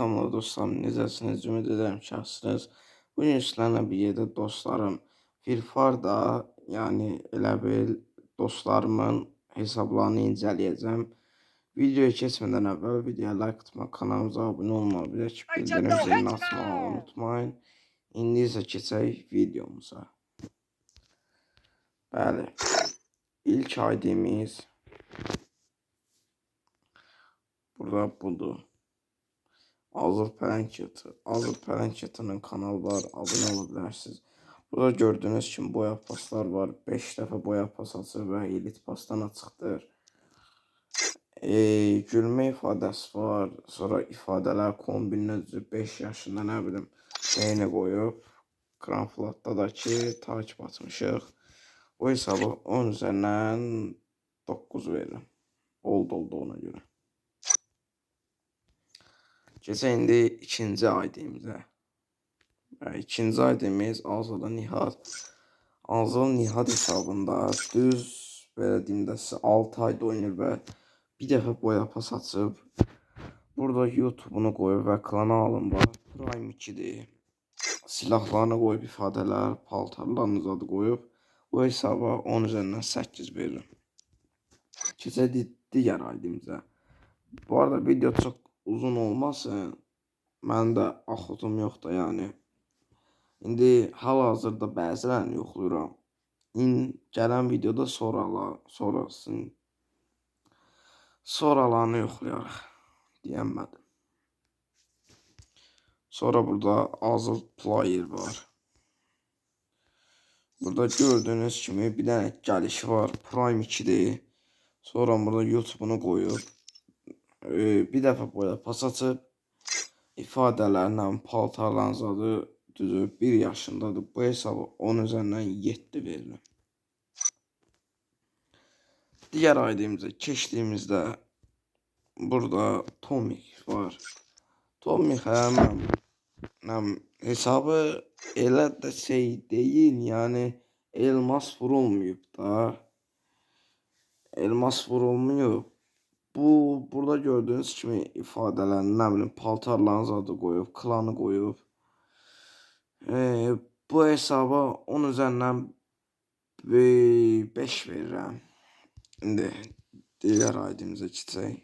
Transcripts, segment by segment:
Salamlar dostlarım, necəsiniz? Ümid edirəm ki, yaxşısınız. Bu gün sizlərlə bir yerdə dostlarım, Free Fire-da, yəni elə bil dostlarımın hesablarını incələyəcəm. Videoya keçmədən əvvəl videoya like atmaq, kanalımıza abunə olmağı, bir də ki, bildirim zilini açmağı unutmayın. İndi isə keçək videomuza. Bəli, ilk ID'miz burada budur. Azıl Pələng. Azıl Pələng kanalı var. Abunə ola bilərsiniz. Burada gördüyünüz kimi boya paslar var. 5 dəfə boya pas açır və elit pasdan açıqdır. Gülmə ifadəsi var. Sonra ifadələr kombinin özü 5 yaşında nə bilim neyini qoyub. Kranflatda da ki takip atmışıq. Bu hesabı 10 üzərindən 9 verirəm. Oldu olduğuna görə. Keçək indi ikinci ID'mizə. İkinci ID'miz Azalı Nihat. Azalı Nihat hesabında düz belə deyim də sizə 6 ayda oynayır və bir dəfə boya pas açıb. Burada YouTube-unu qoyub və klana alın var. Prime 2-dir. Silahlarını qoyub, ifadələr, paltarlarını zadı qoyub. Bu hesaba 10 üzərindən 8 verirəm. Keçək digər ID'mizə. Bu arada video çox uzun olmasın. Mənim də axotum yoxdur yəni. İndi hal-hazırda bəzilərini yoxlayıram. Gələn videoda sonralarını yoxlayarıq deyəmədim. Sonra burada Azıl Player var. Burada gördüyünüz kimi bir dənə gəlişi var. Prime 2-dir. Sonra burada YouTube-unu qoyub. Bir dəfə boya pas açıb. İfadələrlə, paltarlarla zadı düzü 1 yaşındadır. Bu hesabı 10 üzərindən 7 verirəm. Digər ID'mizə keçdiyimizdə burada Tomik var. Tomik həmən hesabı elə də şey deyil, yəni elmas vurulmayıb da. Elmas vurulmayıb. Bu burada gördüyünüz kimi ifadələrini, nə bilim, paltarlarını zadı qoyub, klanı qoyub. Bu hesaba 10 üzərindən 5 verirəm. İndi digər ID'mizə keçək.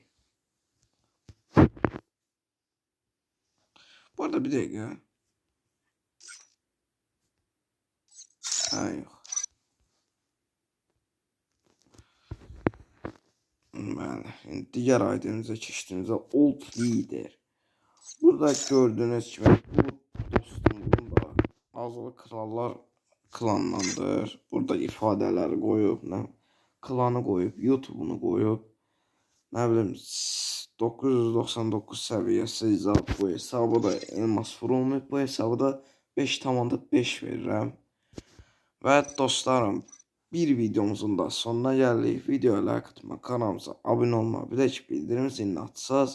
Bu arada bir dəqiqə. Hə, yox. Bəli, indi digər ID'mizə keçdiyimizdə Old Leader. Burada gördüyünüz kimi bu dostumuzun da Azılı Krallar klanlandır. Burada ifadələri qoyub, nə klanı qoyub, YouTube-unu qoyub. Nə bilim 999 səviyyəsi zat bu hesabı da elmas vurulmayıb. Bu hesabı da 5,5 verirəm. Və dostlarım, bir videomuzun da sonuna gəldik. Videoya like atmaq, kanalımıza abunə olmaq, bir də ki bildirim zilini açsaz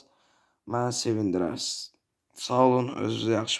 məni sevindirərsiniz. Sağ olun, özünüzə yaxşı baxın.